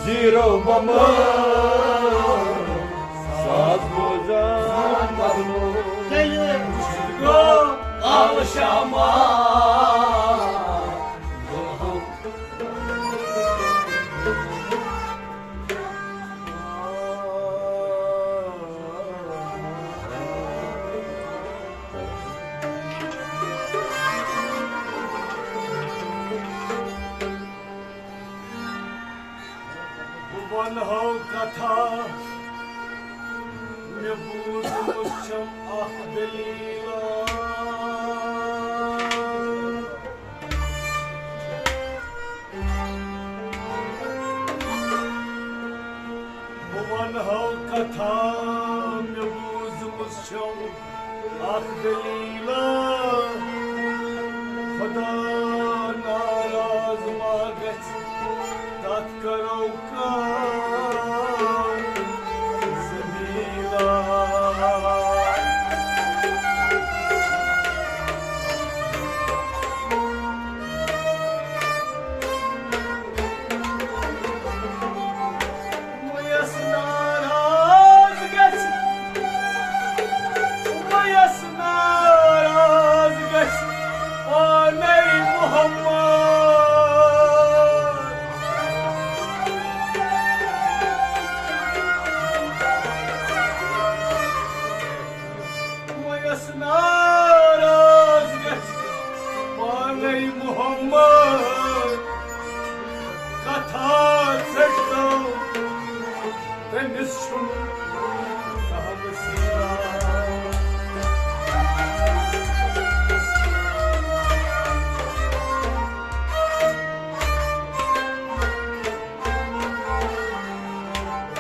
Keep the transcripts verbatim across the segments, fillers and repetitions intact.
Zero بمہٕ ساز بوزان مگنو۔ تیٚلہِ وٕچھِتھ گوٚو کالہٕ شامہ۔ بہٕ وَنہو کتھا، مےٚ بوٗزمٕژ چھم اکھ دٔلیٖلہ۔ بہٕ وَنہو کتھا، مےٚ بوٗزمٕژ چھم اکھ دٔلیٖلہ، خدا ناراض ما گژھِ، تتھ کرو کانٛہہ سبیٖلہ۔ ویس ناراض گژھِ، ویس ناراض گژھِ پانے محمد۔ ویس ناراض گژھِ پانے محمد، کتھا ژٔٹتو تٔمِس چھُنہٕ کانٛہہ وسیلہ۔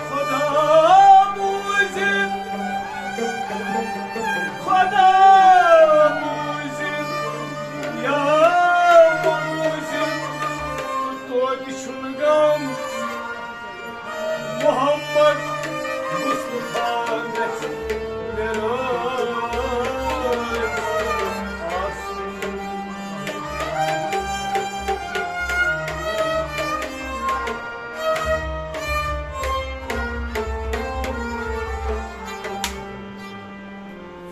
خدا بوٗزِن، خدا بوٗزِن، یا بوٗزِن، توتہِ چھُنہٕ غم محمد مصطفیٰ گژھِ مےٚ رٲضۍ آسُن۔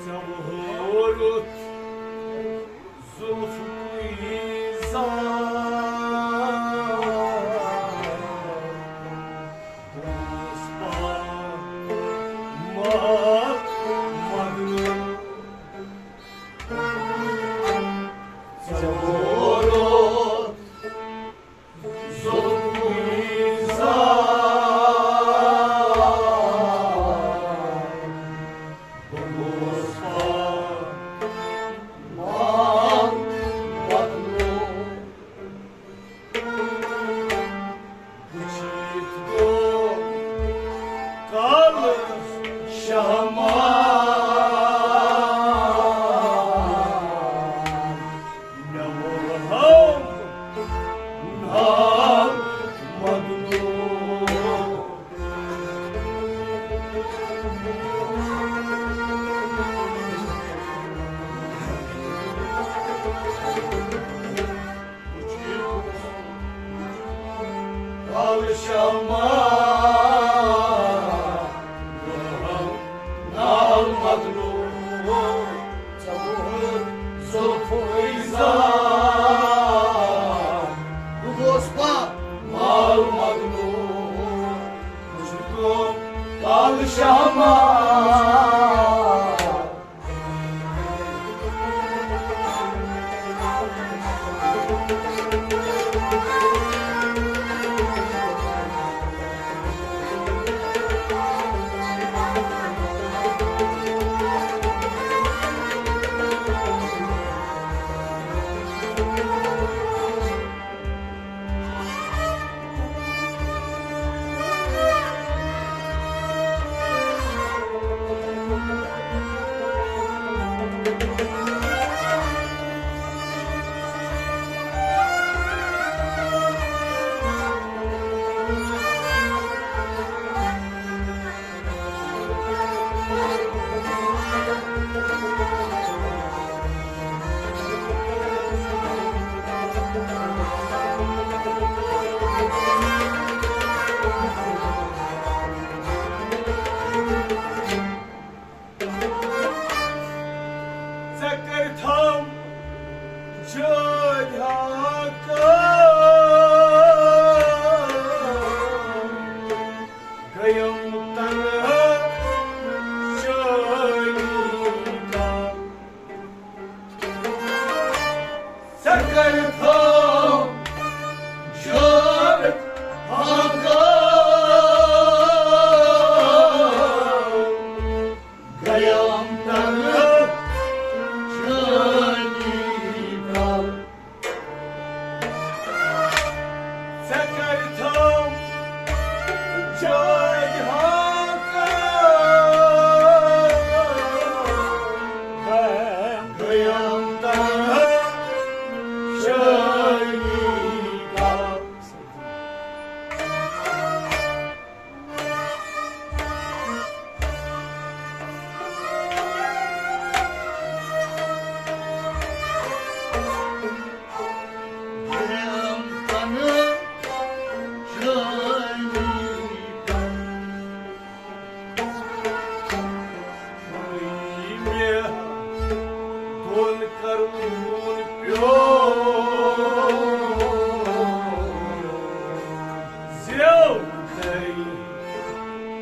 ژےٚ ووٚرُتھ زُلفُک ییٖژا، اوس پاک ماک مدنہٕ۔ ژےٚ ووٚرُتھ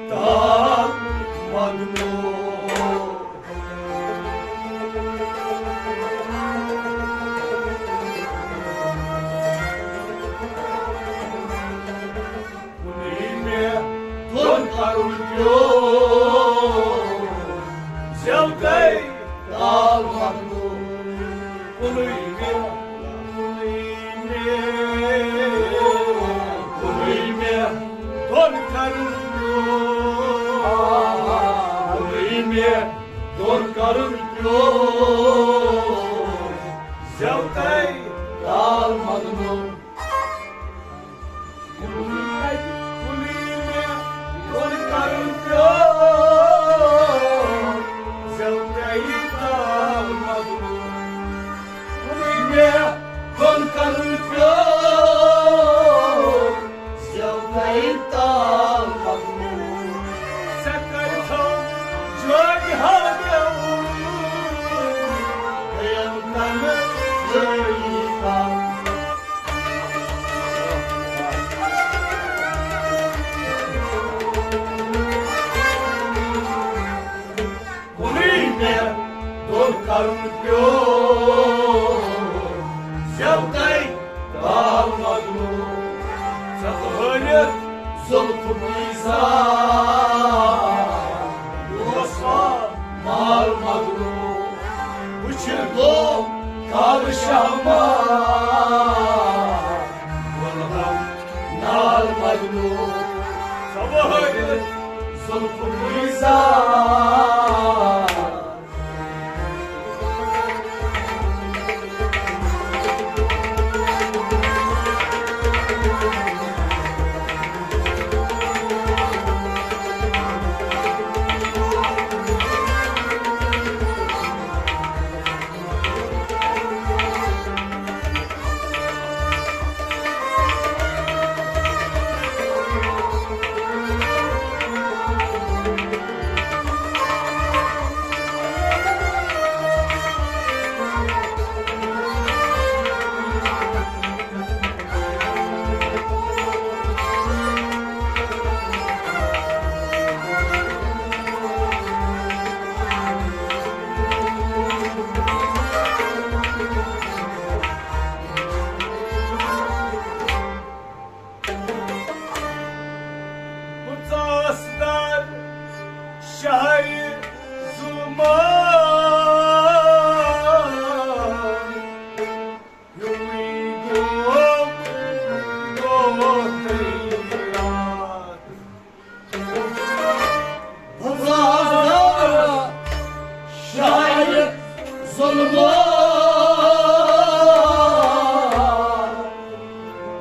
تال مدنو۔ کُنُے مےٚ دۄن کرُن پیوٚو، زٮ۪و تۄہہِ تال مدنو۔ کُنُے مےٚ، کُنُے مےٚ، کُنُے مےٚ دۄن کرُن پیوٚو، کُنُے مےٚ دۄن کرُن پیوٚو، زٮ۪و تۄہہِ تال مدنو۔ کُنُے مےٚ دۄن کرُن پیوٚو، زٮ۪و تۄہہِ تال مدنو۔ کُنُے مےٚ دۄن کرُن پیوٚو، زٮ۪و تۄہہِ تال مدنو۔ ژےٚ کَرِ تھو جوڑِ ہاو گٮ۪وُن، گٔیَم تَنہٕ جٲیی کَم۔ کُنُے مےٚ دۄن کرُن پیوٚو، زٮ۪و تۄہہِ تال مدنو۔ ژےٚ بہٲرِتھ زُلفہٕ پیٖسان، اوس مال مدنو۔ وٕچھِتھ گوٚو کالہٕ شہمار، ووٚنہَم نال مدنو۔ ژےٚ بہٲرِتھ زُلفہٕ پیٖسان۔ پنژاس دار شہر ظلمان، ہیوٗے گوٚو، گوٚو تیار۔ پنژاس دار شہر ظلمان،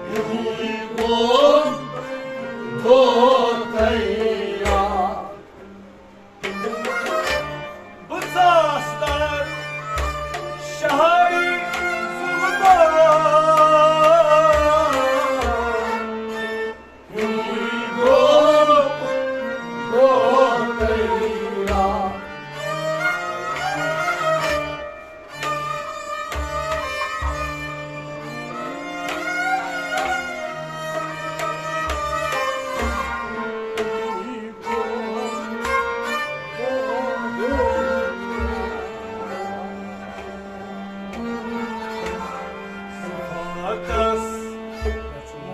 ہیوٗے گوٚو، گوٚو تیار۔ پنژاس دار شہر ظلمان، ہیوٗے گوٚو، گوٚو تیار۔ صفاتس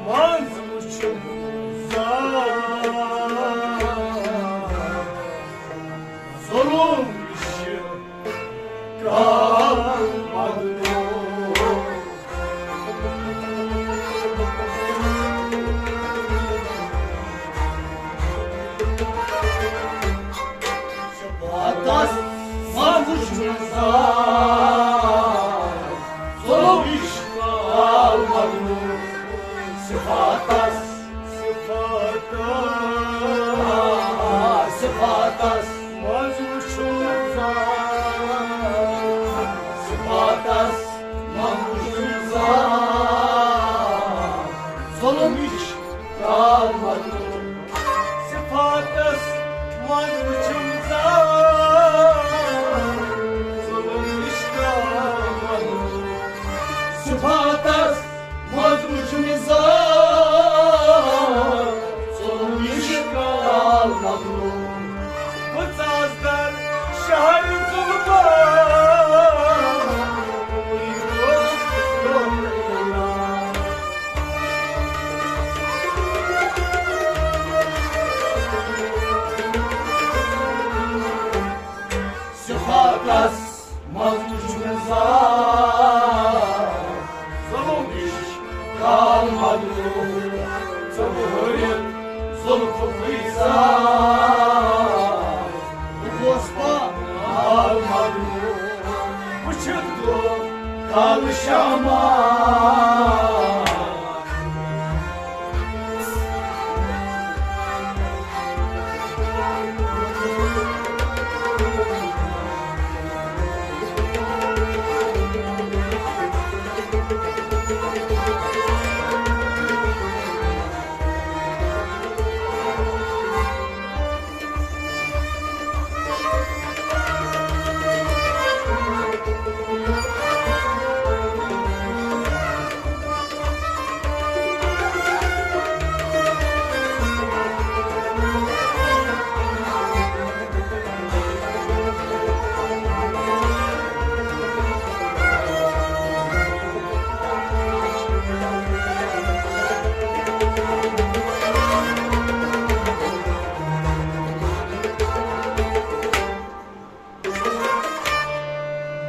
منٛز وُچھُم زال۔ ظلم چھِ کال بدلو۔ صفاتس منٛز چھُ زال۔ ظلم چھِ کال بدلو۔ صفاتس، صفاتس، آ، صفاتس منٛز وُچھُم زال۔ صفاتس منٛز وُچھُم زال۔ ظلم چھِ کال بدلو۔ صفاتس منٛز وُچھُم زال۔ ظلم چھِ کال بدلو۔ صفاتس منٛز وُچھ مےٚ زال۔ زلفہٕ گُلزار، بہٕ گوس پامال مغروٗر، وٕچھِتھ گوٚو کالہٕ شامال۔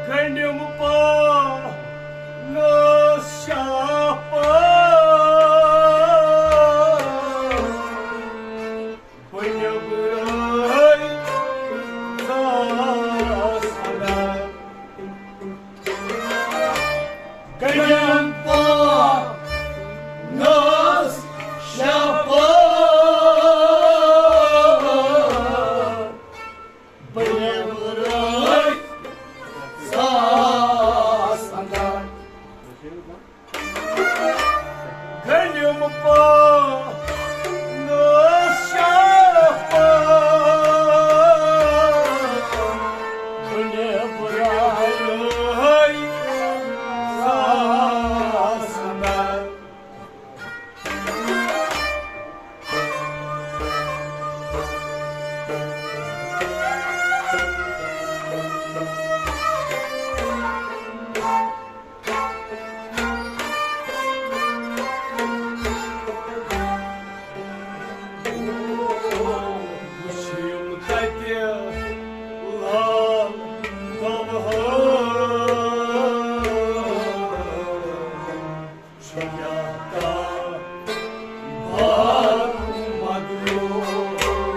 گنڈم پانس شاہ پان، بنیبرٲے ساس اندر۔ گنڈم پانس شاہ پان، بنیبرٲے ساس اندر۔ گنڈم پانس شاہ پان، بنیبرٲے ساس اندر۔ وٕچھِم تَتہِ لال گوہر، چھُ کیٛاہ تام بار مغرور۔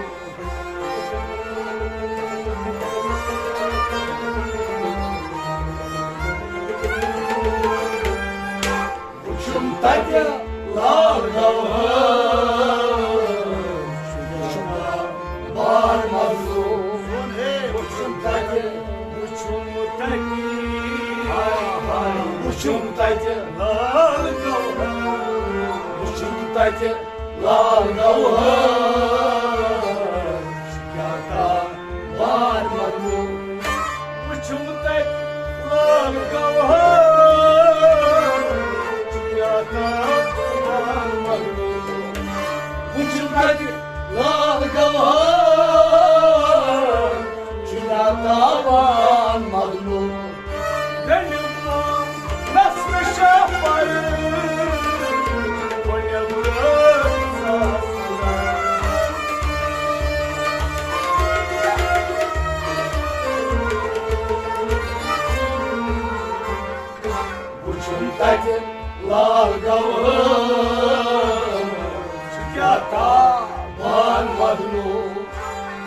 وٕچھُم تَتہِ لال گوہر، چھُ کیٛاہ تام بار مغرور۔ وٕچھُم تَتہِ، وٕچھُم تَتہِ، وٕچھُم تَتہِ لال گوہر، وٕچھُم تَتہِ لال گوہر، چھُ کیٛاہ تام بار مغرور۔ وٕچھُم تَتہِ لال گوہر، چھُ کیٛاہ تام بار مغرور۔ وٕچھُم تَتہِ لال گوہر، چھُ کیٛاہ تام بار مغرور۔ گنڈم پانس شاہ پان، بنیبرٲے ساس اندر۔ وٕچھُم تَتہِ لال گوہر، چھُ کیٛاہ تام بار مغرور۔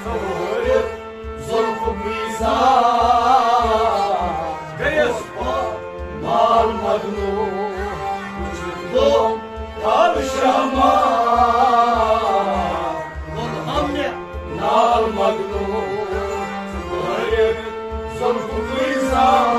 ژٕ وٲرِتھ زُلفہٕ گُلزار، گٔیَس پامال مغرور۔ وٕچھِتھ گوٚو کالہٕ شامال، ووٚن ہم مےٚ نال مغرور۔ ژٕ وٲرِتھ زُلفہٕ گُلزار۔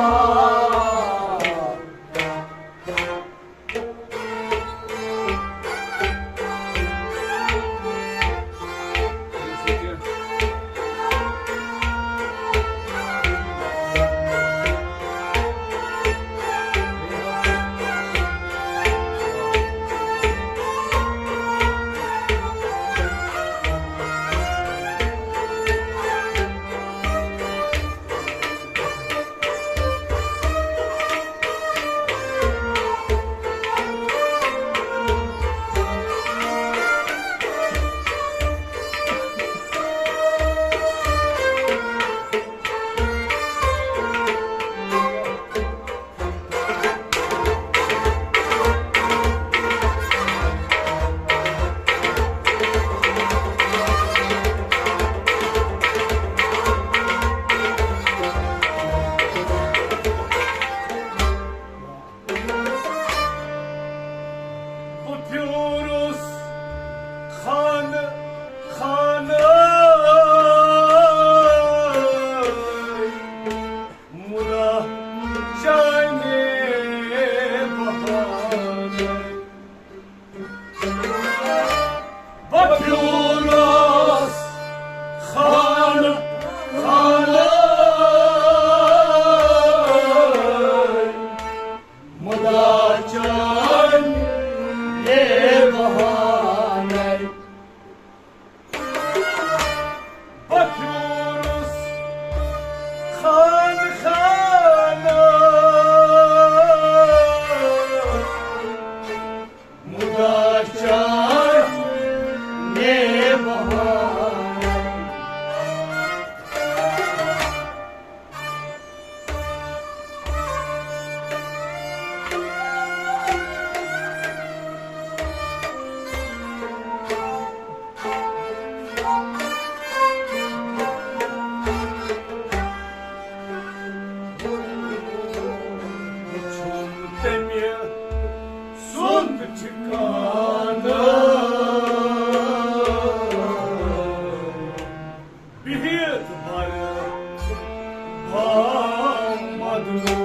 پھیوٗرُس خانہٕ خانہٕ مُدا چانہِ بہانَے۔ بہٕ پھیوٗرُس خانہٕ خانہٕ مُدا چانہِ بہانَے۔ وُچھُم تٔمۍ سُنٛد ٹھِکانہٕ۔ بِہِتھ بَرٕ بامدلو۔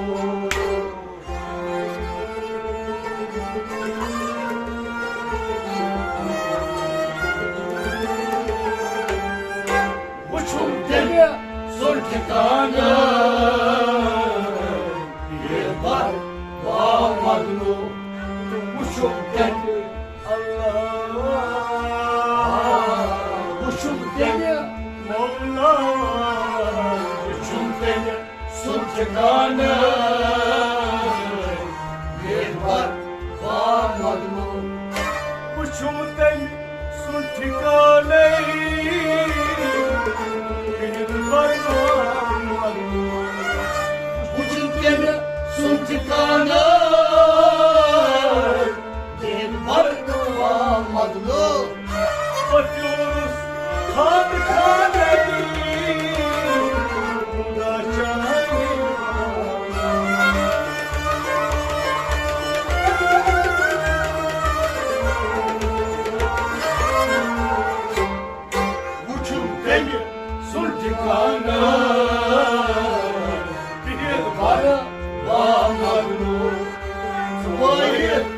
وُچھُم تٔمۍ سُنٛد ٹھِکانہٕ۔ بِہِتھ بَرٕ بامدلو۔ تہٕ وُچھُم تٔمۍ اللہ، وُچھُم تٔمۍ مولا، وُچھُم تٔمۍ سُنٛد ٹھِکانہٕ۔ بِہِتھ بَرٕ بامدلو۔ وُچھُم تٔمۍ سُنٛد ٹھِکانَے۔ بِہِتھ بَرٕ بامدلو۔ وُچھُم تٔمۍ سُنٛد ٹھِکانہٕ۔ بِہِتھ بَرٕ بامدلو۔ پھیوٗرُس خانہٕ خانَے مُدا چانہِ۔ وُچھُم تٔمۍ سُنٛد ٹھِکانہٕ۔ بِہِتھ بَرٕ بامدلو۔ ژٕ وٲیِتھ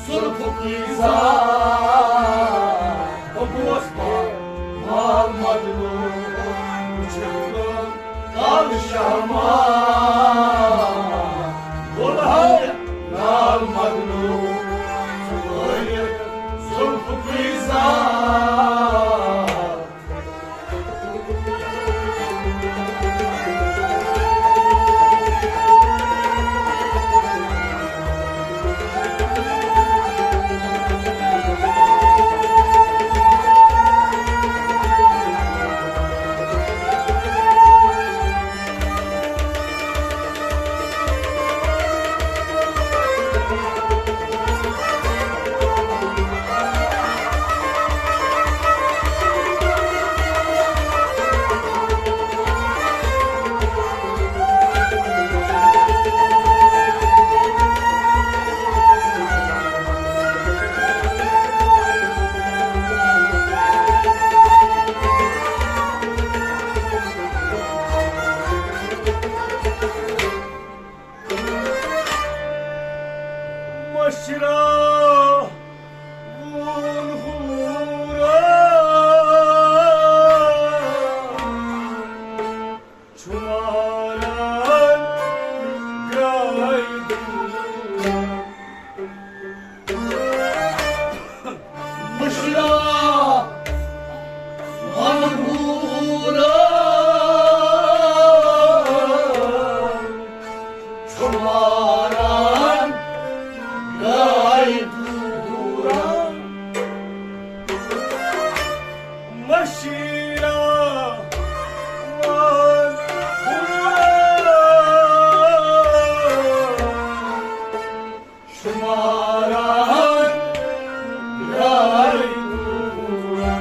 زُلفُک یہِ زار، بہٕ گوس بامدلو۔ وُچھِتھ لوٚگ کالہٕ شامہ، گوٚل ہا لال مدنو۔ ژٕ وٲیِتھ زُلفُک یہِ زار۔ مشرا وون حورا، چھُ ماران گرٛاے دوٗر۔ مشرا منظورا، چھُ ماران گرٛاے دوٗر۔ مشیرا وان ہوا، شماران گرٛاے دوٗر۔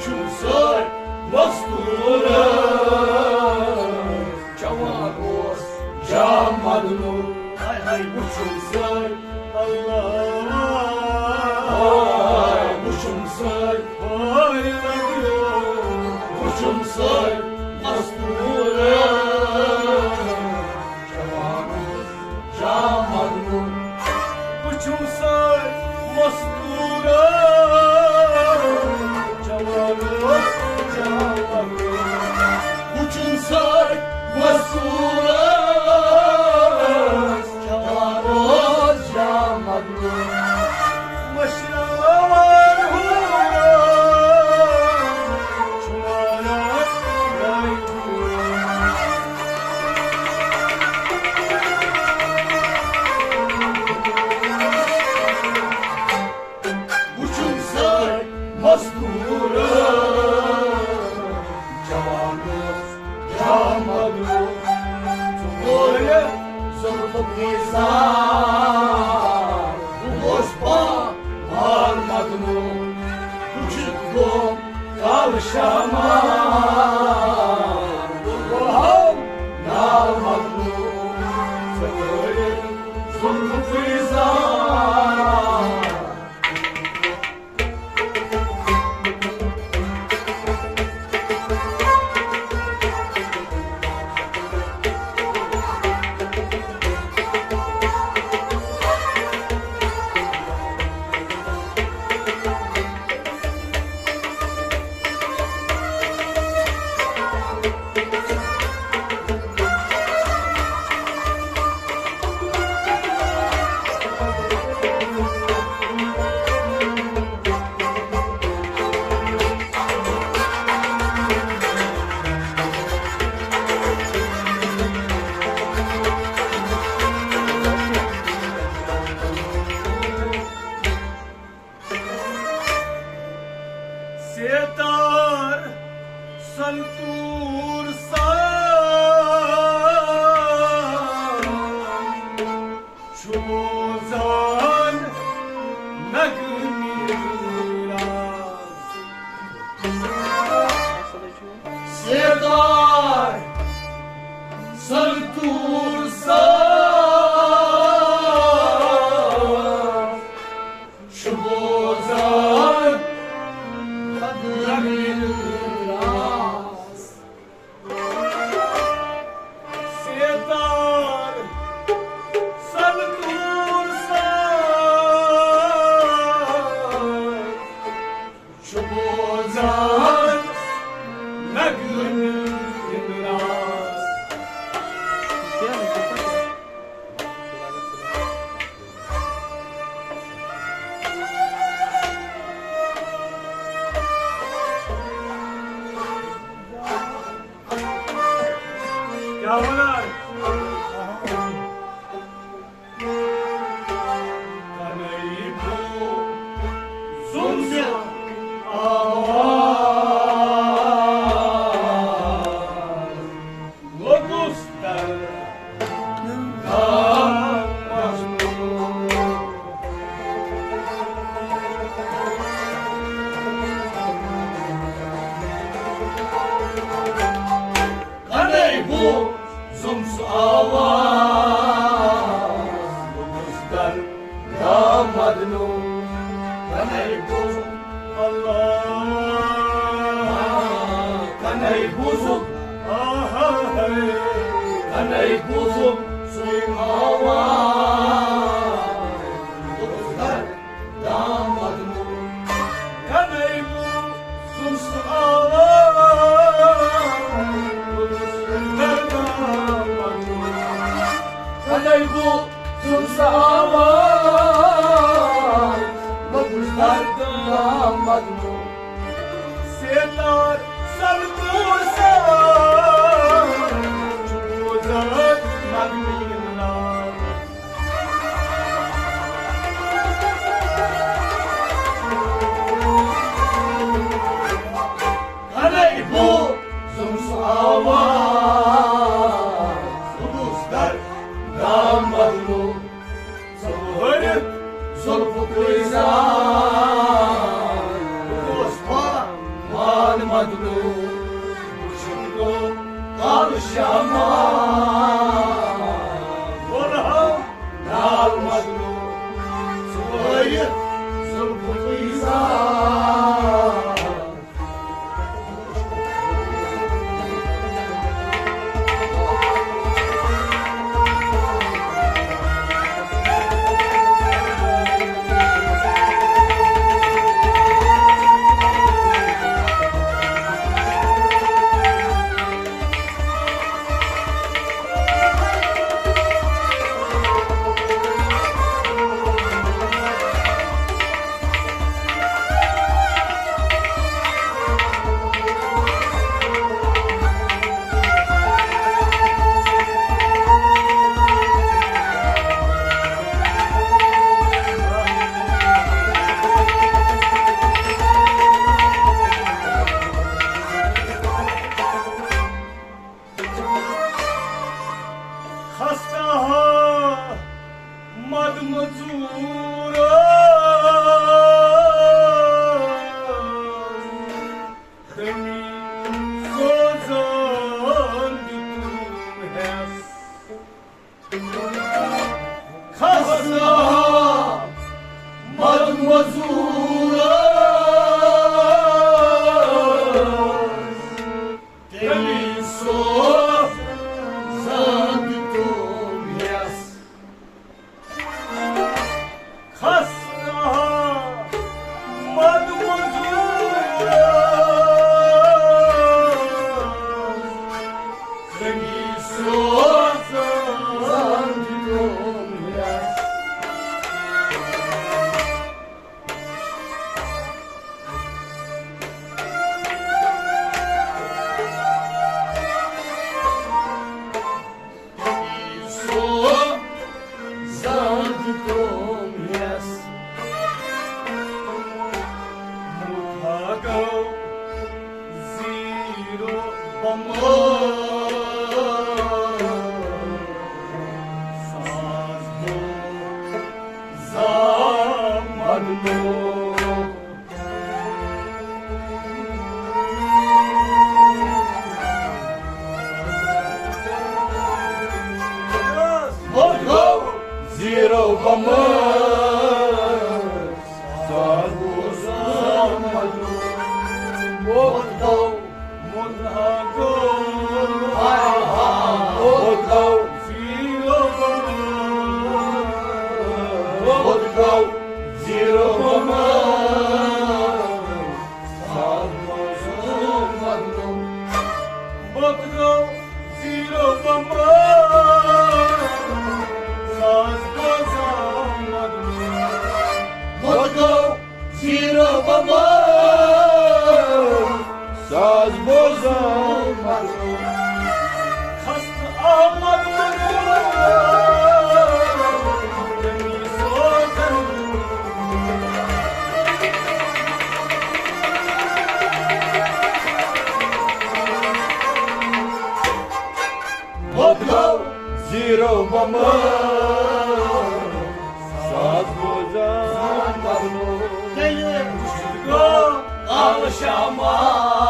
وُچھُم سٲرۍ مستوٗر ٲسۍ، جوان اوس جام مدنو۔ ہاے ہاے وُچھُم سٲرۍ، اللہ، ہاے وُچھُم سٲرۍ، ہاے لگیو، وُچھُم سٲرۍ مستوٗر ٲسۍ، جوان اوس جام مدنو۔ وُچھُم سٲرۍ مستوٗر، جوان اوس جام مدنو۔ وُچھُم سٲرۍ مستوٗر، جوان اوس جام مدنو۔ مٔشراوان ہُہ چھُ واران۔ وُچھُم سٲرۍ مستوٗر، جوان اوس جام مدنو۔ ژٕ وٲرِتھ زُلفہٕ پیٖسان، بہٕ گوس پان وال مدنو۔ وُچھِتھ گوم کالہٕ شامہ، بہٕ گوہام نال مدنو۔ ژٕ وٲرِتھ زُلفہٕ پیٖسان۔ سیتار سنتور سان چھُ بوزان نغمہٕ راز۔ سیتار سنتور سان چھُ بوزان نغمہٕ راز۔ سیتار سنتور سان چھُ بوزان نغمہٕ راز۔ کیٛاہ وَنان؟ کَنَے بوٗزُم سُہ آواز، لوٚگُس درد۔ کَنَے بوٗزُم سُہ آواز، لوٚگُس درد۔ یا مدنو، کَنَے بوٗزُم، اللہ، کَنَے بوٗزُم، آہا ہے، کَنَے بوٗزُم سُے آواز، لوٚگُس درد۔ یا مدنو، کَنَے بوٗزُم سُہ آواز، لوٚگُس درد۔ یا مدنو، کَنَے بوٗزُم سُہ آواز، لوٚگُس درد۔ یا مدنو، سیتار سنتور سان چھُ بوزان نغمہٕ راز۔ کَنَے بوٗزُم سُہ آواز، لوٚگُس درد۔ یا مدنو، ژٕ وٲرِتھ زُلفہٕ پیٖسان، مدلو، وُچھِتھ گوٚو کالہٕ شامہ۔ ووٚنہو نال مدلو، ژٕ وٲیِتھ زُلفُک اِظہار۔ خستہ ہا مد مزور، تٔمی سوزان دیُتُم ہٮ۪س۔ خستہ ہا مد مزور، تٔمی سوزان دیُتُم ہٮ۪س۔ خستہ مد مزور، تٔمی سوزان دیُتُم ہٮ۪س۔ سوزان دیُتُم ہٮ۪س۔ مُتھا گوٚو زیٖرو بۄمبہٕ۔ ساز گوٚو زامَد لوٚگ۔ ووٚتھ گوٚو زیٖرو بۄمبہٕ۔ ساز گوٚو زامَد لوٚگ۔ ووٚتھ گوٚو، ووٚتھ گوٚو، ہاے ہاے، ووٚتھ گوٚو زیٖرو بۄمبہٕ۔ ووٚتھ گوٚو زیٖرو بۄمبہٕ۔ ساز بوزان مدنو۔ ووٚتھ گوٚو زیٖرو بۄمبہٕ۔ ساز بوزان مدنو۔ ووٚتھ گوٚو زیٖرو بۄمبہٕ۔ ساز بوزان مدنو۔ خستہٕ احمد مدنو۔ ووٚتھ گوٚو زیٖرو بۄمبہٕ۔ ساز بوزان مدنو۔ تیٚلہِ وُچھِتھ گوٚو کالہٕ شامہ۔